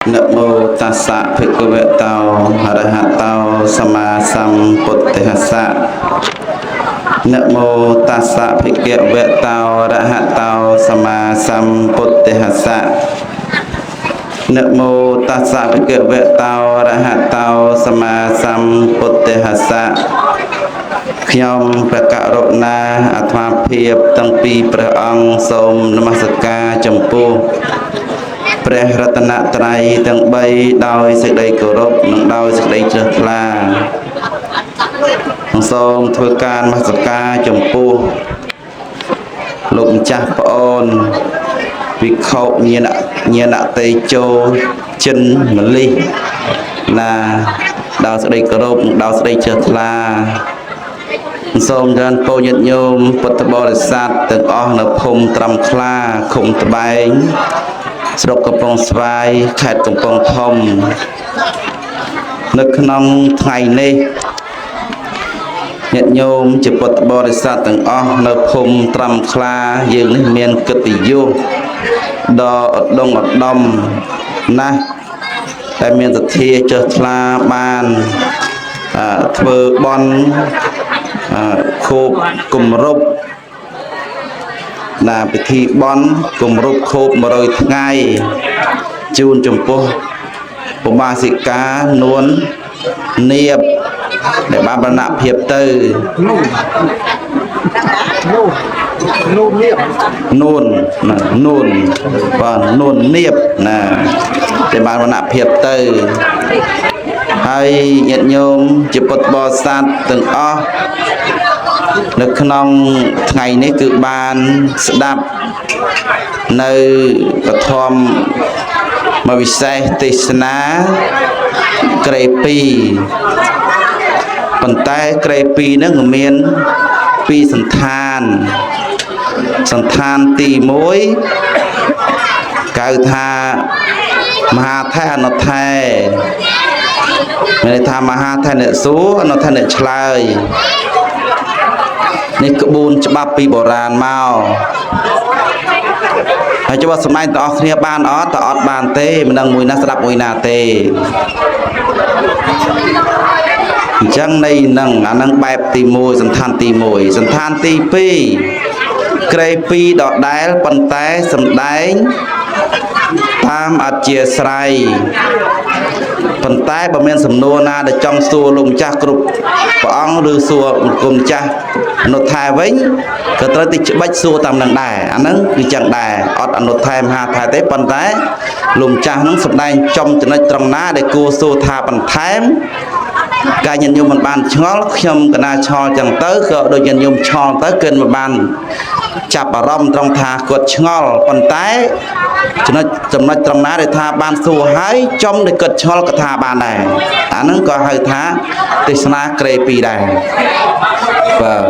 នមោតស្សៈភិក្ខវតោអរហតោសម្មាសម្ពុទ្ធស្សៈនមោតស្សៈភិក្ខវតោអរហតោសម្មាសម្ពុទ្ធស្សៈនមោតស្សៈភិក្ខវតោអរហតោសម្មាសម្ពុទ្ធស្សៈខ្ញុំព្រះករុណាអាត្មាភាពទាំងពីរព្រះអង្គសូមនមស្ការចំពោះព្រះរតនត្រ័យទាំង3ដោយសេចក្តីគោរពនិងដោយសេចក្តីជ្រះថ្លានិងសូមធ្វើការនមស្ការចំពោះលោកម្ចាស់ប្អូនវិខុញាណញាណតេជោចិនមលិះណាដោយសេចក្តីគោរពនិងដោយសេចក្តីជ្រះថ្លាសូមច្រើនពរញាតិញោមពុទ្ធបរិស័ទទាំងអស់នៅភូមិត្រាំខ្លាឃុំត្បែងស្រុកកំពង់ស្វាយខេត្តកំពង់ធំនៅក្នុងថ្ងៃនេះញាតិញោមជាពុទ្ធបរិស័ទទាំងអស់នៅភូមិត្រាំខ្លាយើងនេះមានកិត្តិយសដ៏ឧត្តមឧត្តមណាស់តែមានសទ្ធាជ្រះថ្លាបានធ្វើបន់ខូបគម្រប់ណាពិធីបន់គម្រប់ខូប100ថ្ងៃជូនចំពោះឧបាសិកានួននាបដែលបានបរណភាពទៅ នួននួននាប នួនណានួនបាទនួននាបណាដែលបានបរណភាពទៅហើយញាតិញោមជាពុទ្ធបរិស័ទទាំងអស់នៅក្នុងថ្ងៃនេះគឺបានស្ដាប់នៅពធមមកវិសេសទេសនាក្រេ2ប៉ុន្តែក្រេ2ហ្នឹងក៏មានពីរសន្តានសន្តានទី1កៅថាមហាថេអនុថេមានន័យថាមហាថេអ្នកសួរអនុថេអ្នកឆ្លើយនេះក្បួនច្បាប់ពីបុរាណមកហើយច្បាប់សម្ដែងទាំងអស់គ្នាបានអត់តើអត់បានទេមិនដឹងមួយណាស្ដាប់មួយណាទេអញ្ចឹងនៃនឹងអានឹងបែបទី1សន្តានទី1សន្តានទី2ក្រេ2ដដែលប៉ុន្តែសម្ដែងតាមអធិស្រ័យប៉ុន្តែបើមានសំណួរណាដែលចង់សួរលោកម្ចាស់គ្រប់ព្រះអង្គឬសួរគុំម្ចាស់អនុថែវិញក៏ត្រូវទីច្បាច់សួរតាមនឹងដែរអាហ្នឹងគឺចឹងដែរអត់អនុថែមហាថែទេប៉ុន្តែលោកម្ចាស់ហ្នឹងសម្ដែងចំចំណុចត្រង់ណាដែលគួរសួរថាបន្ថែមការញាតិញោមមិនបានឆ្ងល់ខ្ញុំកណាឆ្ងល់ចឹងទៅក៏ដូចញាតិញោមឆ្ងល់ទៅគឺមិនបានចាប់អារម្មណ៍ត្រង់ថាគាត់ឆ្ងល់ប៉ុន្តែចំណុចត្រង់ណាដែលថាបានសួរហើយចំដែលគាត់ឆ្ងល់ក៏ថាបានដែរអាហ្នឹងក៏ហៅថាទេសនាក្រេ2ដែរបាទ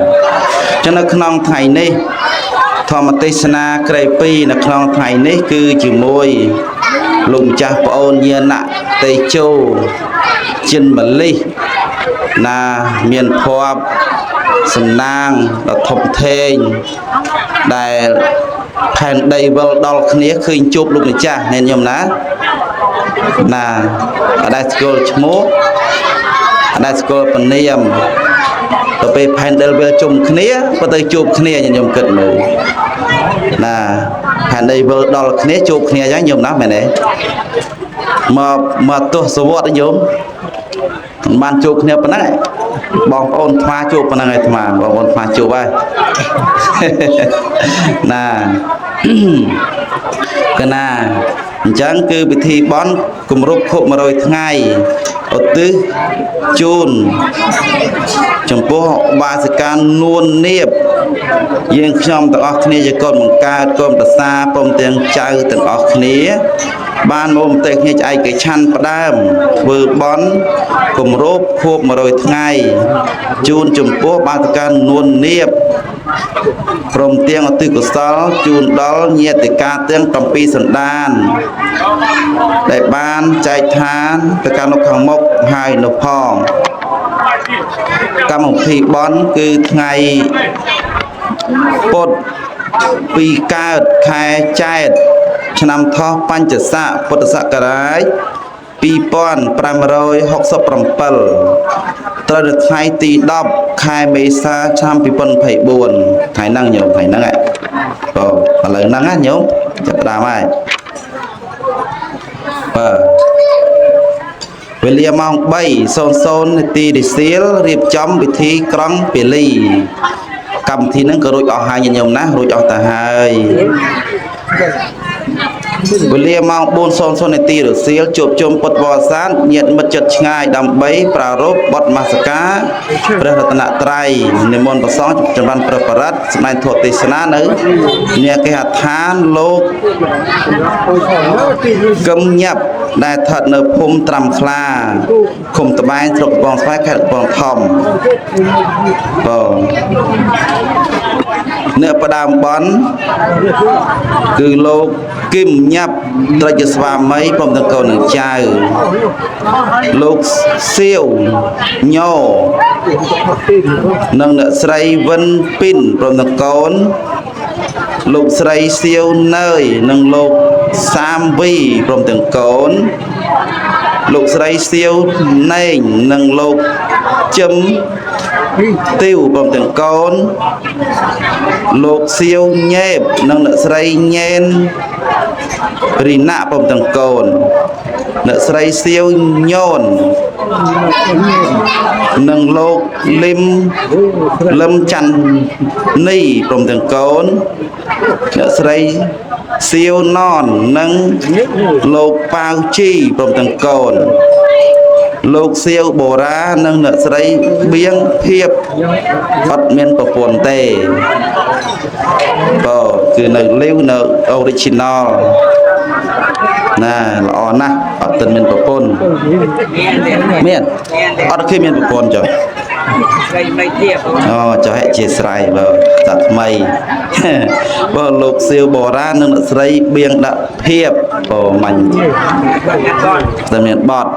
ចឹងនៅក្នុងថ្ងៃនេះធម្មទេសនាក្រេ2នៅក្នុងថ្ងៃនេះគឺជាមួយលោកម្ចាស់ប្អូនញាណតេជោចិនមលិះណាមានភ័ព្វសំណាងដ៏ធំធេងដែលផែនដីវិលដល់គ្នាឃើញជួបលោកម្ចាស់អ្នកញោមណាណាអត់ដែលស្គាល់ឈ្មោះអត់ដែលស្គាល់ពនាមទៅពេលផែនដីវិលជុំគ្នាក៏ទៅជួបគ្នាញោមគិតមើលណាផែនដីវិលដល់គ្នាជួបគ្នាអញ្ចឹងញោមណាមែនទេមកទស្សវត្សញោមមិនបានជួបគ្នាប៉ុណ្ណឹងបងប្អូនថ្មជួបប៉ុណ្ណឹងឯងថ្មបងប្អូនថ្មជួបហើយណាកណាអញ្ចឹងគឺពិធីបន់គម្រប់ខួប100ថ្ងៃឧទ្ទិសជូនចំពោះឧបាសិកានួននាបយើងខ្ញុំទាំងអស់គ្នាជាកូនបង្កើតកូនប្រសាព្រមទាំងចៅទាំងអស់គ្នាបានមកប្រទេសគ្នាឆ្អែកគេឆាន់ផ្ដើមធ្វើបន់គម្រប់ខួប100ថ្ងៃជូនចំពោះបាសិកានួននាបព្រមទាំងឧទ្ទិសកុសលជូនដល់ញាតិកាទាំង7សន្តានដែលបានចែកឋានទៅកាន់លោកខាងមុខហើយនោះផងកម្មវិធីបន់គឺថ្ងៃពុធ2កើតខែចែត្រ ឆ្នាំថោះបញ្ញស័កពុទ្ធសករាជ2567ត្រូវនៅថ្ងៃទី10ខែមេសាឆ្នាំ2024ថ្ងៃហ្នឹងញោមថ្ងៃហ្នឹងហ៎បងឥឡូវហ្នឹងណាញោមចាប់ផ្ដើមហើយបាទវេលាម៉ោង3:00នាទីរសៀលរៀបចំពិធីក្រង់ពាលីកម្មវិធីហ្នឹងក៏រួចអស់ហើយញាតិញោមណារួចអស់ទៅហើយវេលាម៉ោង4:00នាទីរសៀលជួបជុំពុទ្ធបរិស័ទញាតិមិត្តចិត្តឆ្ងាយដើម្បីប្រារព្ធបទនមស្ការព្រះរតនត្រ័យនិមន្តព្រះសង្ឃចម្រើនព្រះបរិត្តសម្ដែងធម៌ទេសនានៅនាគេហដ្ឋានលោកកឹមញាប់ដែលស្ថិតនៅភូមិត្រាំខ្លាឃុំត្បែងស្រុកកំពង់ស្វាយខេត្តកំពង់ធំបងអ្នកផ្ដើមបន់គឺលោកគឹមញាប់ត្រជាស្វាមីព្រមទាំងកូននិងចៅលោកសៀវញោនិងអ្នកស្រីវិនពីនព្រមទាំងកូនលោកស្រីសៀវណើយនិងលោកសាមវីព្រមទាំងកូនលោកស្រីសៀវណេងនិងលោកជឹមទីវព្រមទាំងកូនលោកសៀវញ៉េបនិងអ្នកស្រីញ៉េនរីណាព្រមទាំងកូនអ្នកស្រីសៀវញ៉ូននិងលោកលឹមលឹមច័ន្ទនីព្រមទាំងកូនអ្នកស្រីសៀវណននិងលោកប៉ាវជីព្រមទាំងកូនលោកសៀវបូរ៉ានិងអ្នកស្រីបៀងភៀបអត់មានប្រពន្ធទេបើគឺនៅលាវនៅ original ណាល្អណាស់អត់ទាន់មានប្រពន្ធមានអត់ឃើញមានប្រពន្ធចុះ ស្រីមិនធៀប អូចុះហេជាស្រ័យបើតាថ្មីបើលោកសៀវបូរ៉ានិងអ្នកស្រីបៀងដាក់ភៀបបើមាញ់តែមានបត់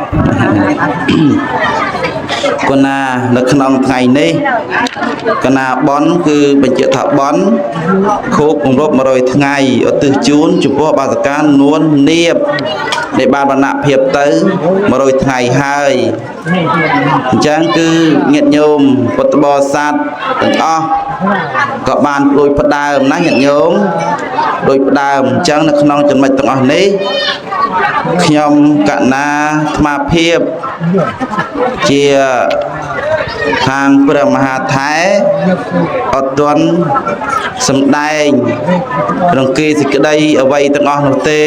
កណានៅក្នុងថ្ងៃនេះកណាបន់គឺបញ្ជាក់ថាបន់ខូបគម្រប់100ថ្ងៃឧទ្ទិសជូនចំពោះបាសកានួននៀបដែលបានវណ្ណៈភាពទៅ100ថ្ងៃហើយអញ្ចឹងគឺញាតិញោមពុទ្ធបរិស័ទទាំងអស់ក៏បានដូចផ្ដើមណាញាតិញោមដូចផ្ដើមអញ្ចឹងនៅក្នុងចំណុចទាំងអស់នេះខ្ញុំកណាអាត្មាភាពជាខាងព្រះមហាថែអត់ទាន់សម្ដែងរង្គីសេចក្តីអ្វីទាំងអស់នោះទេ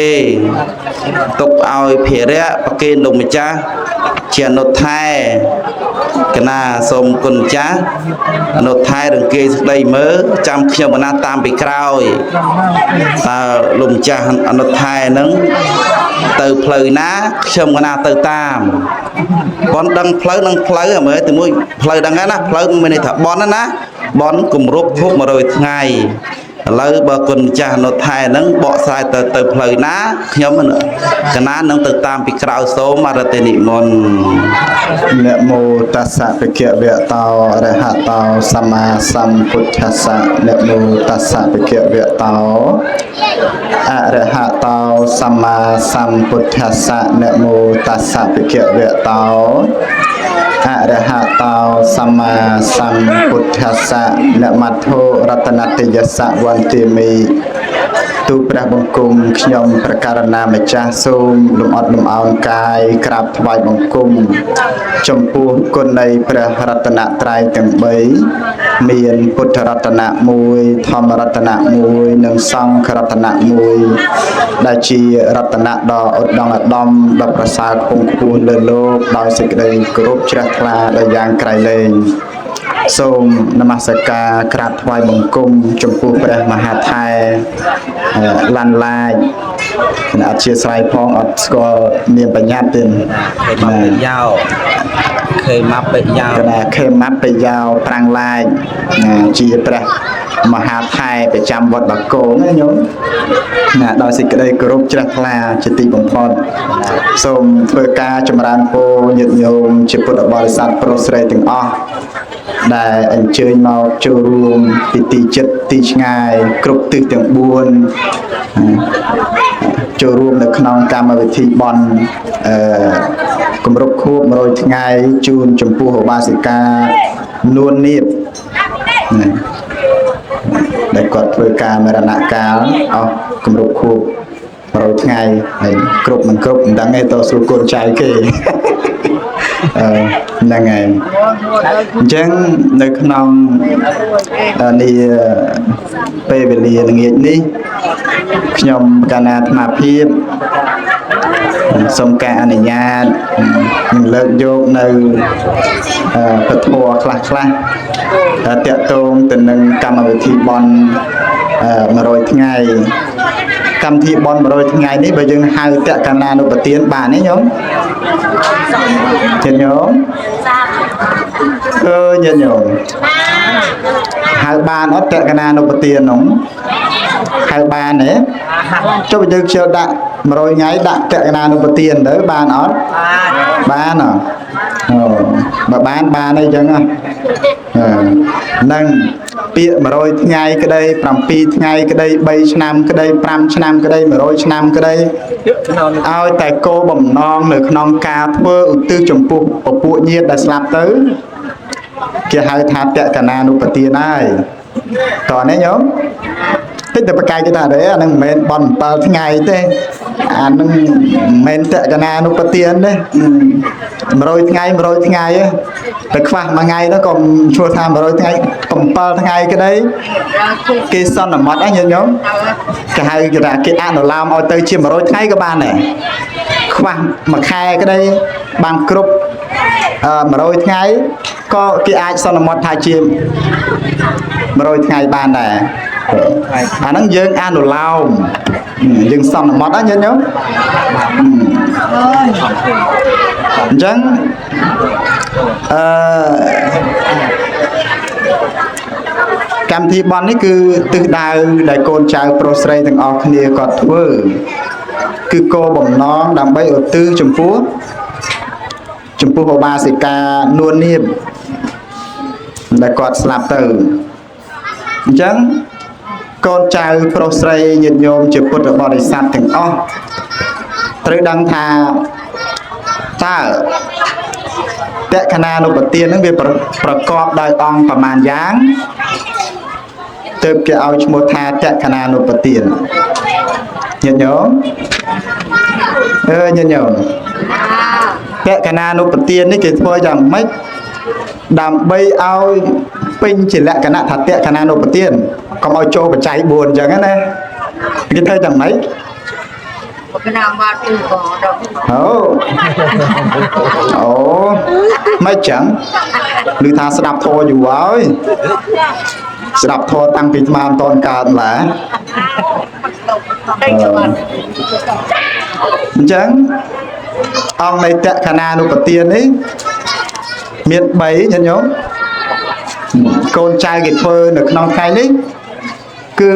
ទុកឲ្យភិរៈប្រគេនលោកម្ចាស់ជាអនុថែកណាសូមគុណចាស់អនុថែរង្គីសេចក្តីមើលចាំខ្ញុំកណាតាមពីក្រោយតើលោកម្ចាស់អនុថែនឹងទៅផ្លូវណាខ្ញុំកណាទៅតាមបនដឹងផ្លូវនឹងផ្លូវមើលទីមួយផ្លូវដឹងហើយណាផ្លូវមានន័យថាបនណាបនគម្រប់ខួប100ថ្ងៃឥឡូវបើគុណម្ចាស់អនុថែនឹងបកស្រាយទៅផ្លូវណាខ្ញុំកណានឹងទៅតាមពីក្រៅសូមអរតិនិមន្ត នមោតស្សៈភិក្ខវៈតោអរហតោសម្មាសម្ពុទ្ធស្សៈនមោតស្សៈភិក្ខវៈតោអរហតោសម្មាសម្ពុទ្ធស្សៈនមោតស្សៈភិក្ខវៈតោអរហតោសម្មាសម្ពុទ្ធស្សៈនមត្ថុរតនតយស្សៈវន្ទាមិទូព្រះបង្គំខ្ញុំប្រការណាម្ចាស់សូមលំអត់លំអោនកាយក្រាបថ្វាយបង្គំចំពោះគុណនៃព្រះរតនត្រ័យទាំង3មានពុទ្ធរតនៈ1ធម្មរតនៈ1និងសង្ឃរតនៈ1ដែលជារតនៈដ៏ឧត្តមឧត្តមដ៏ប្រសើរខ្ពង់ខ្ពស់លើលោកដោយសេចក្តីគោរពជ្រះថ្លាដោយយ៉ាងក្រៃលែងសូមនមស្ការក្រាបថ្វាយបង្គំចំពោះព្រះមហាថែឡាន់ឡាចអត់ជាស្រ័យផងអត់ស្គាល់នាមបញ្ញត្តិទេ ខេមបិយោខេមបិយោ កណាខេមបិយោប្រាំងឡាចជាព្រះមហាថែប្រចាំវត្តបាគងណាញោមណាដោយសេចក្តីគោរពជ្រះថ្លាជាទីបំផុតសូមធ្វើការចម្រើនពរញាតិញោមជាពុទ្ធបរិស័ទប្រុសស្រីទាំងអស់ដែលអញ្ជើញមកចូលរួមពិធីចិត្តទីឆ្ងាយគ្រប់ទិសទាំង4 ចូលរួមនៅក្នុងកម្មវិធីបន់អឺគម្រប់ខួប100ថ្ងៃជូនចំពោះឧបាសិកានួននាបណាដែលគាត់ធ្វើការមរណកាលអស់គម្រប់ខួប100ថ្ងៃហើយគ្រប់មិនគ្រប់មិនដឹងទេតសួរកូនចៅគេអឺហ្នឹងហើយអញ្ចឹងនៅក្នុងនេះពេលវេលាល្ងាចនេះខ្ញុំកណាអាត្មាភាពសូមការអនុញ្ញាតនឹងលើកយកនៅពធខ្លះខ្លះតាក់ទងទៅនឹងកម្មវិធីបន់100ថ្ងៃកម្មវិធីបន់100ថ្ងៃនេះបើយើងហៅតកណានុបទានបានទេញោមញាតិញោមអឺញាតិញោមហៅបានអត់តកណានុបទាននោះហៅបានទេចុះបើយើងខ្ជិលដាក់100ថ្ងៃដាក់តកណានុបទានទៅបានអត់បានអត់អូបើបានបានអីចឹងហ្នឹងពាក្យ100ថ្ងៃក្តី7ថ្ងៃក្តី3ឆ្នាំក្តី5ឆ្នាំក្តី100ឆ្នាំក្តីឲ្យតែគោលបំណងនៅក្នុងការធ្វើឧទ្ទិសចំពោះពពួកញាតិដែលស្លាប់ទៅគេហៅថាតកណានុបទានហើយតោះនេះញោមតិចតែបកាយគេថាទេអានឹងមិនមែនបន់7ថ្ងៃទេអានឹងមិនមែនតកណានុបទានទេ100ថ្ងៃ100ថ្ងៃតែខ្វះមួយថ្ងៃនោះក៏ឈ្មោះថា100ថ្ងៃ7ថ្ងៃក្តីគេសន្មត់ហ្នឹងញោមគេហៅគេថាគេអនុលោមឲ្យទៅជា100ថ្ងៃក៏បានដែរខ្វះមួយខែក្តីបានគ្រប់100ថ្ងៃក៏គេអាចសន្មត់ថាជា100ថ្ងៃបានដែរអាហ្នឹងយើងអនុលោមយើងសន្មត់ណាញាតិញោមអញ្ចឹងអឺកម្មវិធីបន់នេះគឺទិសដៅដែលកូនចៅប្រុសស្រីទាំងអស់គ្នាគាត់ធ្វើគឺគោលបំណងដើម្បីឧទ្ទិសចំពោះឧបាសិកានួននាបដែលគាត់ស្លាប់ទៅអញ្ចឹងកូនចៅប្រុសស្រីញាតិញោមជាពុទ្ធបរិស័ទទាំងអស់ត្រូវដឹងថាតើតក្កណានុបទាននឹងវាប្រកបដោយអង្គប្រមាណយ៉ាងទើបគេឲ្យឈ្មោះថាតក្កណានុបទានញាតិញោមអើញាតិញោមតក្កណានុបទាននេះគេធ្វើយ៉ាងម៉េចដើម្បីឲ្យពេញជាលក្ខណៈថាតក្កណានុបទានកុំឲ្យចូលបច្ច័យ4អញ្ចឹងណាគេធ្វើយ៉ាងម៉េចអូអូមិនចឹងឮថាស្ដាប់ធម៌យូរហើយស្ដាប់ធម៌តាំងពីស្មានតនកើតម្ល៉េះអញ្ចឹងអង្គនៃតក្កណានុបទាននេះមាន3ញាតិញោមកូនចៅគេធ្វើនៅក្នុងថ្ងៃនេះគឺ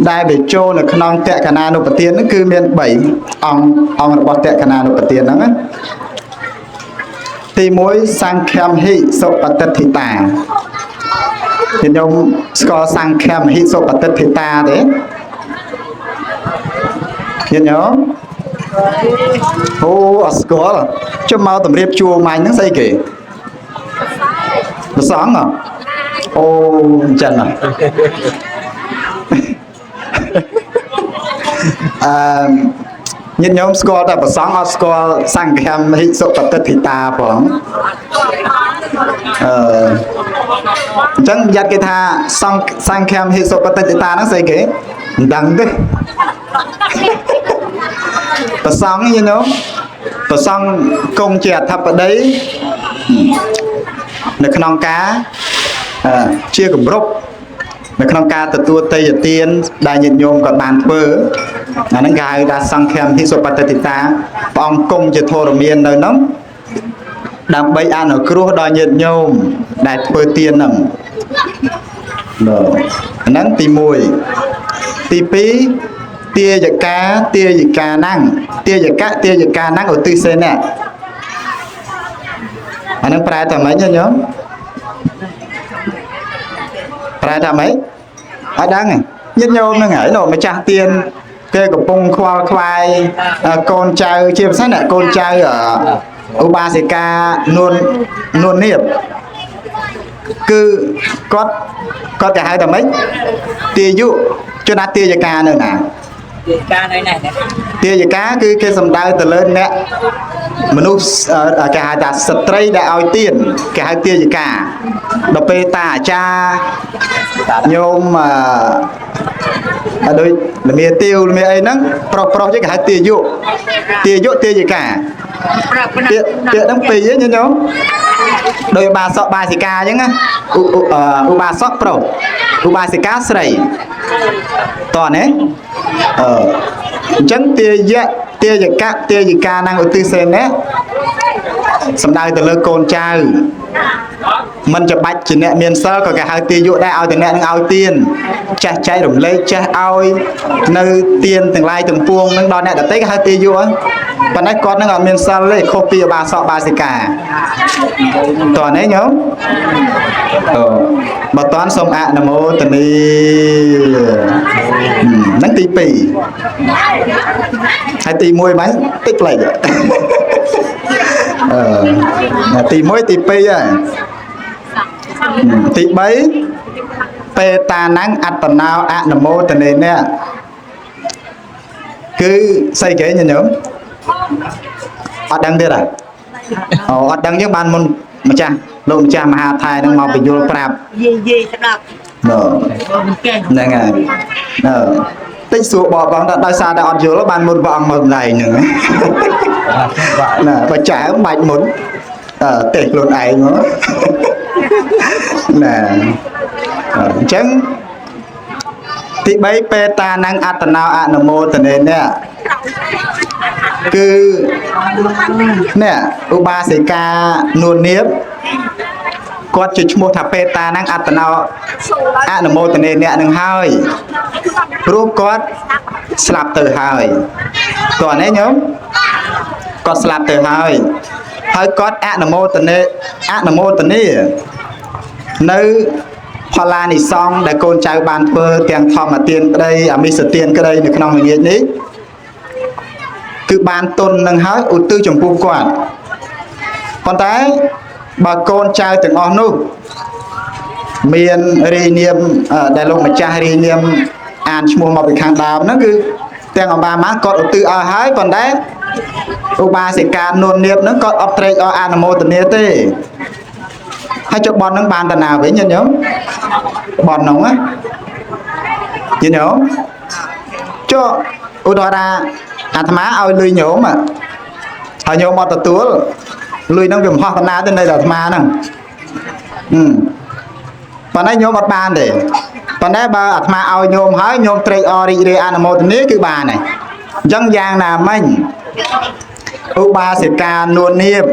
ដែលវាចូលនៅក្នុងតក្កណានុបទានហ្នឹងគឺមាន3អង្គរបស់តក្កណានុបទានហ្នឹងណាទី1សង្ឃមហិសុបតិទ្ធិតាញាតិញោមស្គាល់សង្ឃមហិសុបតិទ្ធិតាទេញាតិញោមអូអត់ស្គាល់ចុះមកតម្រៀបជួម៉ាញ់ហ្នឹងស្អីគេប្រសងអូអញ្ចឹងអឺញាតិញោមស្គាល់តែប្រសងអត់ស្គាល់សង្ឃមហិសុបតិទ្ធិតាផងអឺអញ្ចឹងយ៉ាត់គេថាសង្ឃមហិសុបតិទ្ធិតាហ្នឹងស្អីគេមិនដឹងទេប្រសងញាតិញោមប្រសងគង់ជាអធិបតីនៅក្នុងការជាគម្រប់នៅក្នុងការទទួលទេយទានដែលញាតិញោមក៏បានធ្វើអាហ្នឹងគេហៅថាសង្ឃមហិសុបតិទ្ធិតាព្រះអង្គគង់ជាធរមាននៅនោះដើម្បីអនុគ្រោះដល់ញាតិញោមដែលធ្វើទានហ្នឹងបាទហ្នឹងទី1ទី2ទាយកាទាយកាហ្នឹងទាយកៈទាយកាហ្នឹងឧទ្ទិសេនៈអាហ្នឹងប្រែថាម៉េចញោមប្រែថាម៉េចអត់ដឹងទេញាតិញោមហ្នឹងហើយនោះម្ចាស់ទាន គេកំពុងខ្វល់ខ្វាយ កូនចៅជាពិសេសអ្នកកូនចៅឧបាសិកានួននួននាបគឺគាត់គាត់គេហៅថាម៉េចទាយុជនណាទាយកានៅណា ទាយកានៅនេះ ទាយកាគឺគេសំដៅទៅលើអ្នកមនុស្សគេហៅថាស្ត្រីដែលឲ្យទានគេហៅទាយកាដល់ពេលតាអាចារ្យញោមអឺដូចលមាទាវលមាអីហ្នឹងប្រុសប្រុសគេហៅទាយុទាយុទាយកាពាក្យពាក្យហ្នឹងពីរញោមដោយបាសកបាសិកាអញ្ចឹងណាឧបាសកប្រុសឧបាសិកាស្រីតោះណាអឺអញ្ចឹងទាយៈទាយកៈទាយកានឹងឧទ្ទិសេនៈសំដៅទៅលើកូនចៅមិនច្បាច់ជាអ្នកមានសិលក៏គេហៅទាយុដែរឲ្យតែអ្នកនឹងឲ្យទានចេះចែករំលែកចេះឲ្យនៅទានទាំងឡាយទាំងពួងនឹងដល់អ្នកដទៃគេហៅទាយុហ្នឹងប៉ុន្តែគាត់នឹងអត់មានសិលទេខុសពីឧបាសកបាសិកាតោះនេះញោមអឺបើតាន់សូមអនុមោទនីហ្នឹងទី2ហើយទី1បាញ់តិចប្លែកអឺទី1ទី2ហើយទី3បេតានំអត្តណោអនុមោទនេនៈគឺស្អីគេញញោមអត់ដឹងទៀតហ៎អូអត់ដឹងយើងបានមុនម្ចាស់លោកម្ចាស់មហាថៃនឹងមកបញ្យល់ប្រាប់ យាយយាយស្ដាប់ ហ្នឹងហើយអឺតិចសួរបបងថាដោយសារតែអត់យល់បានមុនព្រះអង្គមកសម្ដែងហ្នឹងណាបើចែបាច់មុនអឺទេខ្លួនឯងមកណាអញ្ចឹងទី3បេតានំអត្តណោអនុមោទនេនៈគឺនេះឧបាសិកានួននាបគាត់ជាឈ្មោះថាបេតានំអត្តណោអនុមោទនេនៈនឹងហើយព្រោះគាត់ស្លាប់ទៅហើយតោះនេះញោមគាត់ស្លាប់ទៅហើយហើយគាត់អនុមោទនេអនុមោទនីនៅផល្លានិសង្ឃដែលកូនចៅបានធ្វើទាំងធម្មទានក្តីអមិសទានក្តីនៅក្នុងល្ងាចនេះគឺបានទុននឹងហើយឧទ្ទិសចំពោះគាត់ប៉ុន្តែបើកូនចៅទាំងអស់នោះមានរាយនាមដែលលោកម្ចាស់រាយនាមអានឈ្មោះមកពីខាងដើមហ្នឹងគឺទាំងអបាម៉ាគាត់ឧទ្ទិសឲ្យហើយប៉ុន្តែឧបាសិកានួននាបហ្នឹងគាត់អត់ត្រេកអរអនុមោទនាទេហើយចុះបនហ្នឹងបានតាណាវិញញោមបនហ្នឹងណាញោមចុះឧទាហរណ៍ថាអាត្មាឲ្យលុយញោមហើយញោមអត់ទទួលលុយហ្នឹងវាមិនហោះតាណាទេនៅតែអាត្មាហ្នឹងប៉ុន្តែញោមអត់បានទេប៉ុន្តែបើអាត្មាឲ្យញោមហើយញោមត្រេកអររីករាយអនុមោទនាគឺបានហើយអញ្ចឹងយ៉ាងណាមិញឧបាសិកានួននាប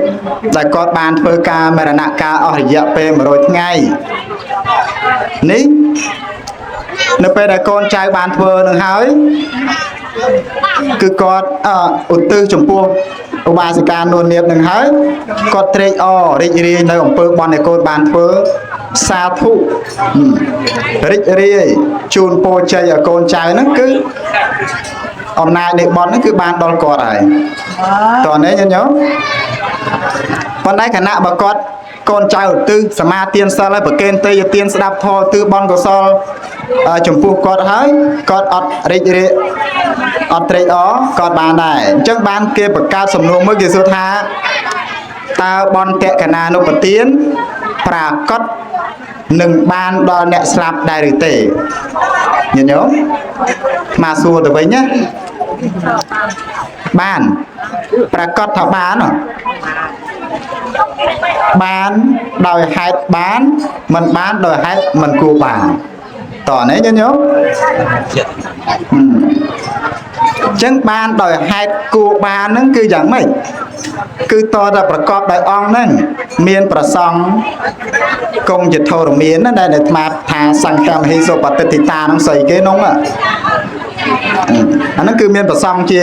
ដែលគាត់បានធ្វើការមរណកាលអស់រយៈពេល100ថ្ងៃនេះនៅពេលដែលកូនចៅបានធ្វើនឹងហើយគឺគាត់ឧទ្ទិសចំពោះឧបាសិកានួននាបនឹងហើយគាត់ត្រេកអររីករាយនៅអំពើបុណ្យដែលកូនបានធ្វើសាធុរីករាយជូនពរជ័យឲ្យកូនចៅហ្នឹងគឺអំណាចនៃបុណ្យហ្នឹងគឺបានដល់គាត់ហើយតោះនេះញោមប៉ុន្តែខណៈបើគាត់កូនចៅឧទ្ទិសសមាទានសិលហើយប្រគេនទេយទានស្ដាប់ធម៌ទិសបុណ្យកុសលចំពោះគាត់ហើយគាត់អត់រីករាយអត់ត្រេកអរគាត់បានដែរអញ្ចឹងបានគេបង្កើតសំណួរមួយគេសួរថាតើបុណ្យតក្កណានុបទានប្រាកដនឹងបានដល់អ្នកស្លាប់ដែរឬទេញញោមមកសួរទៅវិញណាបានប្រាកដថាបានបានដោយហេតុបានមិនបានដោយហេតុមិនគួរបានតោះនេះញញោមអញ្ចឹងបានដោយហេតុគួរបានហ្នឹងគឺយ៉ាងម៉េចគឺតតែប្រកបដោយអង្គហ្នឹងមានប្រសង់គង់ជាធរមានណាដែលអាត្មាថាសង្ឃមហេសុបតិទិតាហ្នឹងស្អីគេនោះអាហ្នឹងគឺមានប្រសង់ជា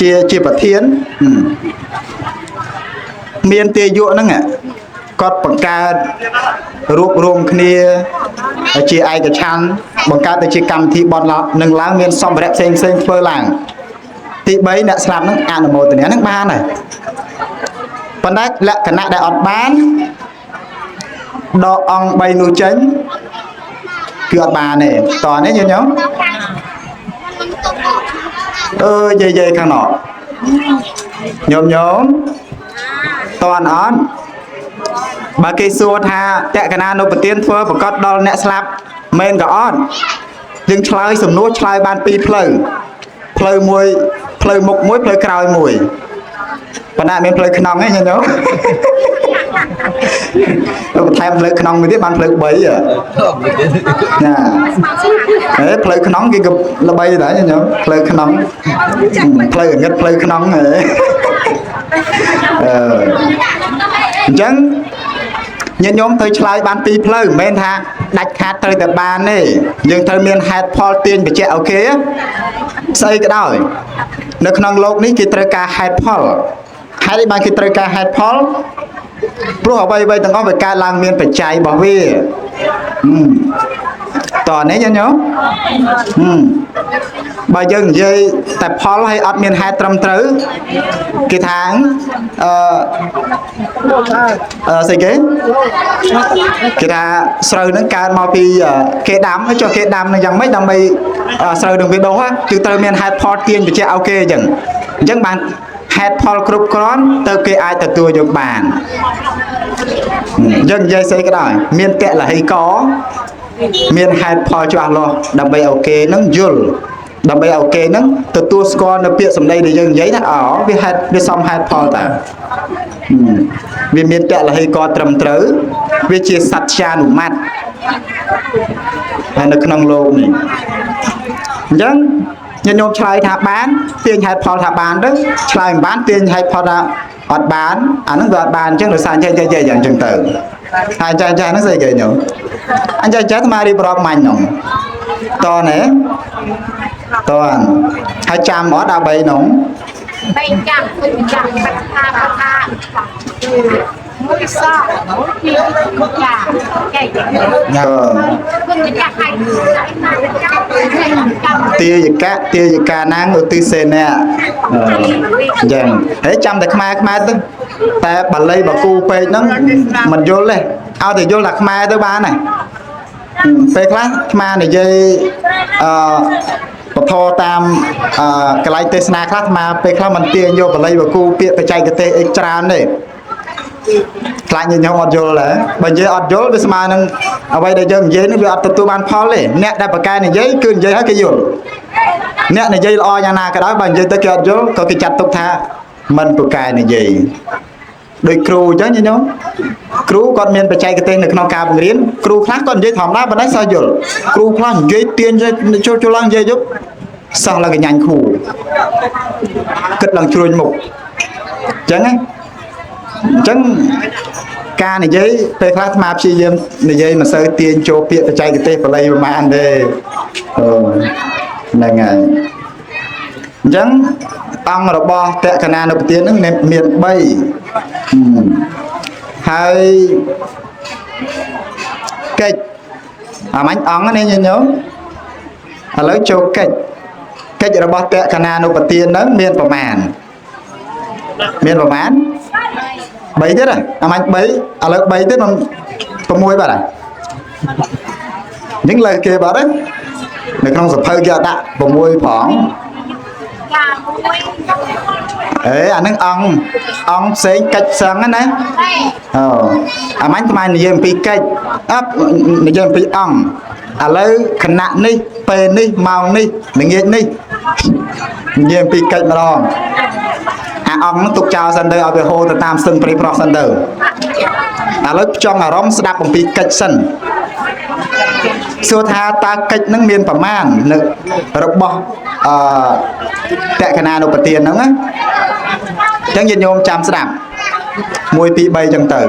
ជាជាប្រធានមានទាយុហ្នឹងគាត់បង្កើតរួបរวมគ្នា ជាឯកច្ឆន្ទបង្កើតទៅជាកម្មវិធីបន់នឹងឡើងមានសម្ភារៈផ្សេងផ្សេងធ្វើឡើងទី3អ្នកស្លាប់នឹងអនុមោទនានឹងបានហើយប៉ុន្តែលក្ខណៈដែលអត់បានដកអង្គ3នោះចេញគឺអត់បានទេតោះនេះញញោមអើយយាយខាងណោញោមញោមតន់អត់បើគេសួរថាតក្កណានុបទានធ្វើប្រកាសដល់អ្នកស្លាប់មែនក៏អត់យើងឆ្លើយសំណួរឆ្លើយបានពីរផ្លូវផ្លូវមួយផ្លូវមុខមួយផ្លូវក្រោយមួយប៉ុន្តែអត់មានផ្លូវក្នុងទេញញោមទៅបន្ថែមផ្លូវក្នុងមួយទៀតបានផ្លូវ3ហ៎ណាហេផ្លូវក្នុងគេក៏ល្បីដែរញញោមផ្លូវក្នុងផ្លូវងឹតផ្លូវក្នុងហ៎អឺអញ្ចឹងញាតិញោមត្រូវឆ្លើយបានពីរផ្លូវមិនមែនថាដាច់ខាតត្រូវតែបានទេយើងត្រូវមានហេតុផលទាញបញ្ជាក់អូខេស្អីក៏ដោយនៅក្នុងโลกនេះគេត្រូវការហេតុផលហេតុអីបានគេត្រូវការហេតុផលព្រោះអ្វីៗទាំងអស់វាកើតឡើងមានបច្ច័យរបស់វាតោះនេះញាតិញោមបើយើងនិយាយតែផលហើយអត់មានហេតុត្រឹមត្រូវគេថាអឺអឺស្អីគេគេថាស្រូវហ្នឹងកើតមកពីគេដាំចុះគេដាំនឹងយ៉ាងម៉េចដើម្បីស្រូវនឹងវាដុះគឺត្រូវមានហេតុផលទាញបញ្ជាក់ឲ្យគេអញ្ចឹងអញ្ចឹងបានហេតុផលគ្រប់គ្រាន់ទៅគេអាចទទួលយកបានយើងនិយាយស្អីក៏ដោយមានតលហិកមានហេតុផលច្បាស់លាស់ដើម្បីឲ្យគេនឹងយល់ដើម្បីឲ្យគេនឹងទទួលស្គាល់នៅពាក្យសម្ដីដែលយើងនិយាយថាអូវាហេតុវាសមហេតុផលតើវាមានតលហិកត្រឹមត្រូវវាជាសត្យានុម័តហើយនៅក្នុងโลกនេះអញ្ចឹងញាតិញោមឆ្លើយថាបានទាញហេតុផលថាបានទៅឆ្លើយមិនបានទាញហេតុផលថាអត់បានអាហ្នឹងវាអត់បានអញ្ចឹងដោយសារចេះចេះចេះយ៉ាងអញ្ចឹងទៅហើយចេះចេះហ្នឹងស្អីគេញោមអញ្ចឹងចេះអាត្មារៀបរាប់មាញ់ហ្នឹងតណែតនហើយចាំអត់ដើម្បីហ្នឹង បីចាំគឺចាំបាត់ថាបាត់ថាមួយសក់ពីចាចែកគុណម្ចាស់ហើយចាំ ទាយកៈទាយកាណាងឧទ្ទិសេនៈអញ្ចឹងហើយចាំតែខ្មែរខ្មែរទៅតែបាលីបកូពេកហ្នឹងមិនយល់ទេឲ្យតែយល់តែខ្មែរទៅបានហើយពេលខ្លះអាត្មានិយាយអឺពធតាមកន្លែងទេសនាខ្លះអាត្មាពេលខ្លះមិនទាញយកបាលីបកូពាក្យបច្ចេកទេសអីច្រើនទេខ្លាចញញោមអត់យល់ដែរបើនិយាយអត់យល់វាស្មើនឹងអ្វីដែលយើងនិយាយនេះវាអត់ទទួលបានផលទេអ្នកដែលប្រកែនិយាយគឺនិយាយឲ្យគេយល់អ្នកនិយាយល្អយ៉ាងណាក៏ដោយបើនិយាយទៅគេអត់យល់ក៏គេចាត់ទុកថាមិនប្រកែនិយាយដូចគ្រូអញ្ចឹងញញោមគ្រូគាត់មានបច្ចេកទេសនៅក្នុងការបង្រៀនគ្រូខ្លះគាត់និយាយធម្មតាប៉ុន្តែសិស្សយល់គ្រូខ្លះនិយាយទាញចូលចូលឡើងនិយាយយប់សិស្សឡើងកញ្ញាញ់គ្រូគិតឡើងជ្រួញមុខអញ្ចឹងណាអញ្ចឹងការនិយាយពេលខ្លះអាត្មាព្យាយាមនិយាយមិនសូវទាញចូលពាក្យបច្ចេកទេសបាលីប្រហែលទេអូហ្នឹងហើយអញ្ចឹងអង្គរបស់តក្កណានុបទានហ្នឹងមាន3ហើយកិច្ចអាមាញ់អង្គនេះញញោមឥឡូវចូលកិច្ចកិច្ចរបស់តក្កណានុបទានហ្នឹងមានប្រមាណមានប្រមាណ3ទៀតអាមាញ់3ឥឡូវ3ទៀតមិន6បាត់ហើយអញ្ចឹងលើគេបាត់ហើយនៅក្នុងសភៅគេអត់ដាក់6ផង ចាមួយ អេអាហ្នឹងអង្គអង្គផ្សេងកិច្ចផ្សេងណាអូអាមាញ់ថ្មនិយាយអំពីកិច្ចអត់និយាយអំពីអង្គឥឡូវខណៈនេះពេលនេះម៉ោងនេះល្ងាចនេះនិយាយអំពីកិច្ចម្ដងអាអង្គហ្នឹងទុកចោលសិនទៅឲ្យវាហូរទៅតាមស្ទឹងព្រៃប្រោះសិនទៅឥឡូវចង់អារម្មណ៍ស្ដាប់អំពីកិច្ចសិនសួរថាតើកិច្ចហ្នឹងមានប្រមាណនៅរបស់អឺតក្កណានុបទានហ្នឹងណាអញ្ចឹងញាតិញោមចាំស្ដាប់1 2 3ចឹងទៅ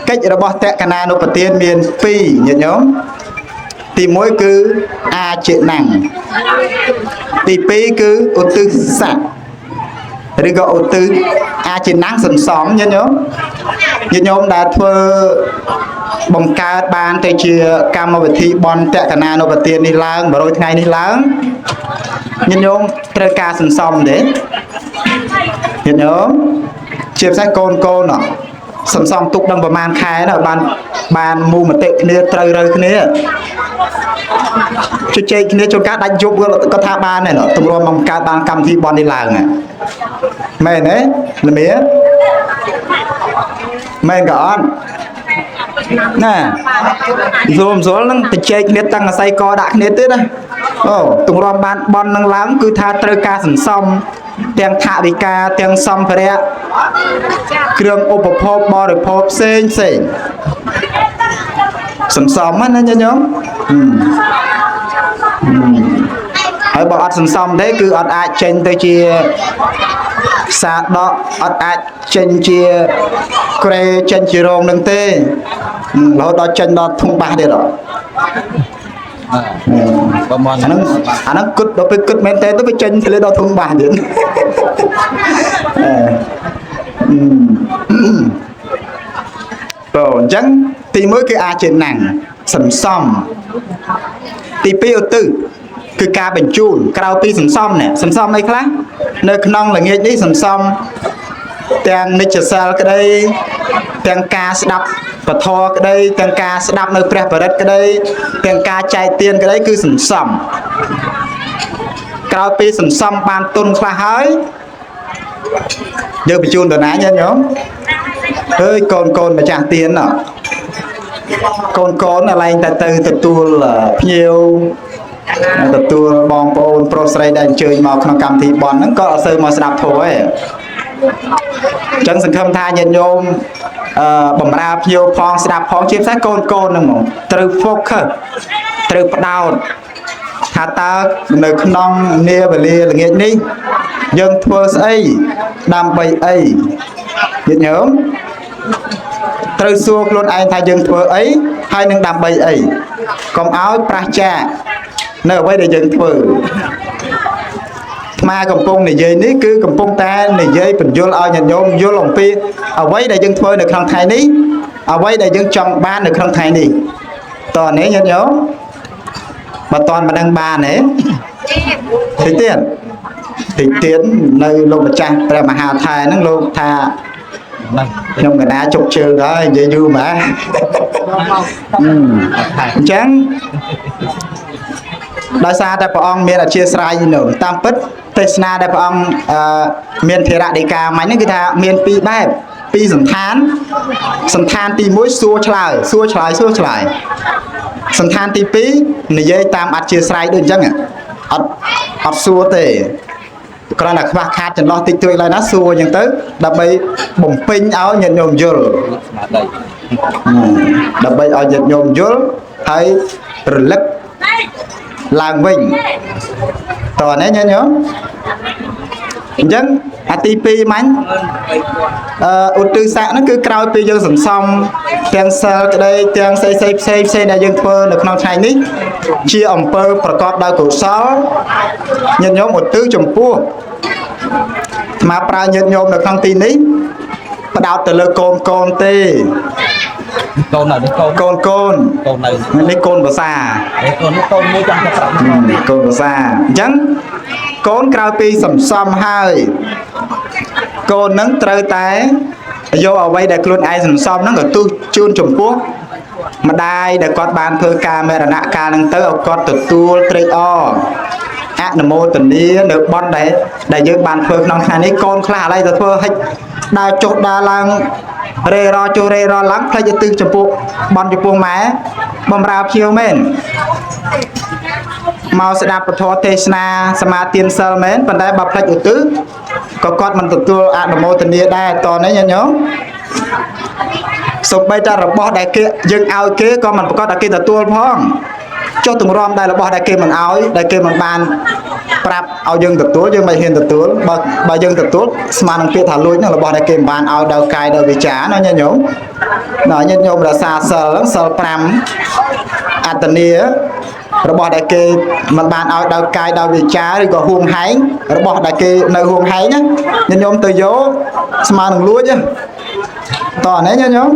កិច្ចរបស់តក្កណានុបទានមាន2ញាតិញោមទី1គឺអាចេណាំងទី2គឺឧទ្ទិសៈ ឬក៏ឧទ្ទិសអាចជាណាំងសន្សំញាតិញោមញាតិញោមដែលធ្វើបង្កើតបានទៅជាកម្មវិធីបន់តក្កណានុបទាននេះឡើង100ថ្ងៃនេះឡើងញាតិញោមត្រូវការសន្សំទេញាតិញោមជាពិសេសកូនកូនណោះសន្សំទុកដល់ប្រហែលខែណាបានបានមូមតិគ្នាត្រូវរើគ្នាជជែកគ្នាជួនកាលដាច់យប់ក៏ថាបានដែរណោះទម្រាំមកបង្កើតបានកម្មវិធីបន់នេះឡើងមែនទេល្មៀមែនក៏អត់ណាស្រួលស្រួលនឹងទៅជែកគ្នាតាំងអាស័យកដាក់គ្នាទៀតណាអូទម្រាំបានបន់នឹងឡើងគឺថាត្រូវការសន្សំទាំងថវិកាទាំងសម្ភារៈគ្រឿងឧបភោគបរិភោគផ្សេងផ្សេងសន្សំណាញាតិញោមហើយបើអត់សន្សំទេគឺអត់អាចចេញទៅជាសាដកអត់អាចចេញជាក្រេចេញជារោងនឹងទេរហូតដល់ចេញដល់ធុងបាសទៀតហ៎អាហ្នឹងអាហ្នឹងគិតដល់ពេលគិតមែនទេទៅវាចេញទៅលើដល់ធុងបាសទៀតបើអញ្ចឹងទី1គឺអាចជាណាំងសន្សំទី2ឧទ្ទិសគឺការបញ្ជូនក្រៅពីសន្សំនេះសន្សំអីខ្លះនៅក្នុងល្ងាចនេះសន្សំទាំងនិច្ចសិលក្តីទាំងការស្ដាប់ពធក្តីទាំងការស្ដាប់នៅព្រះបរិត្តក្តីទាំងការចែកទានក្តីគឺសន្សំក្រោយពីសន្សំបានទុនខ្លះហើយយើងបញ្ជូនទៅណាញាតិញោមអើយកូនកូនម្ចាស់ទានណោះកូនកូនឥឡែងតែទៅទទួលភ្ញៀវទទួលបងប្អូនប្រុសស្រីដែលអញ្ជើញមកក្នុងកម្មវិធីបន់ហ្នឹងក៏អត់សូវមកស្ដាប់ធម៌ទេអញ្ចឹងសង្ឃឹមថាញាតិញោមបំរើភ្ញៀវផងស្ដាប់ផងជាពិសេសកូនកូនហ្នឹងហ្មងត្រូវ focus ត្រូវផ្ដោតថាតើនៅក្នុងនាវេលាល្ងាចនេះយើងធ្វើស្អីដើម្បីអីញាតិញោមត្រូវសួរខ្លួនឯងថាយើងធ្វើអីហើយនឹងដើម្បីអីកុំឲ្យប្រះចាកនៅអ្វីដែលយើងធ្វើអាកំពុងនិយាយនេះគឺកំពុងតែនិយាយបញ្យល់ឲ្យញាតិញោមយល់អំពីអ្វីដែលយើងធ្វើនៅក្នុងថ្ងៃនេះអ្វីដែលយើងចង់បាននៅក្នុងថ្ងៃនេះតើនេះញាតិញោមបើតន់មិនដឹងបានទេតិចទៀតតិចទៀតនៅលោកម្ចាស់ព្រះមហាថែហ្នឹងលោកថាខ្ញុំកណាជុកជើងហើយនិយាយយូរម៉ាអញ្ចឹងដោយសារតែព្រះអង្គមានអធិស្ឋាននោះតាមពិតទេសនាដែលព្រះអង្គមានធរៈដីកាមិញហ្នឹងគឺថាមានពីរបែបពីរសន្តានសន្តានទី1សួរឆ្លើយសួរឆ្លើយសួរឆ្លើយសន្តានទី2និយាយតាមអធិស្ឋានដូចអញ្ចឹងអត់សួរទេគ្រាន់តែខ្វះខាតចន្លោះតិចតួចឡើយណាសួរអញ្ចឹងទៅដើម្បីបំពេញឲ្យញាតិញោមយល់ដើម្បីឲ្យញាតិញោមយល់ហើយរលឹកឡើងវិញតើនេះញាតិញោមអញ្ចឹងអាទី2មាញ់ឧទ្ទិសៈហ្នឹងគឺក្រោយពីយើងសន្សំទាំងសិលក្តីទាំងស្អីស្អីផ្សេងផ្សេងដែលយើងធ្វើនៅក្នុងថ្ងៃនេះជាអំពើប្រកបដោយកុសលញាតិញោមឧទ្ទិសចំពោះអាត្មាប្រើញាតិញោមនៅក្នុងទីនេះផ្ដោតទៅលើកូនកូនទេ កូននៅនេះកូនក ូនកូន កូននៅ នេះកូនភាសា កូននេះកូនមួយចង់ប្រាប់ កូនភាសាអញ្ចឹងកូនក្រោយពីសន្សំហើយកូននឹងត្រូវតែយកអ្វីដែលខ្លួនឯងសន្សំហ្នឹងក៏ទោះជូនចំពោះម្ដាយដែលគាត់បានធ្វើការមរណកាលហ្នឹងទៅឲ្យគាត់ទទួលត្រេកអរអនុមោទនានៅបន់ដែលយើងបានធ្វើក្នុងថ្ងៃនេះកូនខ្លះឥឡូវទៅធ្វើហិចដើរចុះដើរឡើងរេរចុះរេរឡើងផ្លេចទៅចំពោះបន់ចំពោះម៉ែបំរើភ្ញៀវមែនមកស្ដាប់ពធទេសនាសមាទានសិលមែនប៉ុន្តែបើផ្លេចឧទ្ទិសក៏គាត់មិនទទួលអនុមោទនាដែរតនេះញាតិញោមសូម្បីតែរបស់ដែលគេយើងឲ្យគេក៏មិនប្រកាសថាគេទទួលផងចុះទម្រាំដែលរបស់ដែលគេមិនឲ្យដែលគេមិនបានប្រាប់ឲ្យយើងទទួលយើងមិនហ៊ានទទួលបើយើងទទួលស្មាននឹងពាក្យថាលួចហ្នឹងរបស់ដែលគេមិនបានឲ្យដោយកាយដោយវាចាណាញាតិញោមណាញាតិញោមរក្សាសិលហ្នឹងសិល5អត្តនី របស់ដែលគេមិនបានឲ្យដោយកាយដោយវាចាឬក៏ហួងហែងរបស់ដែលគេនៅហួងហែងណាញាតិញោមទៅយកស្មើនឹងលួចណាតោះនេះញាតិញោម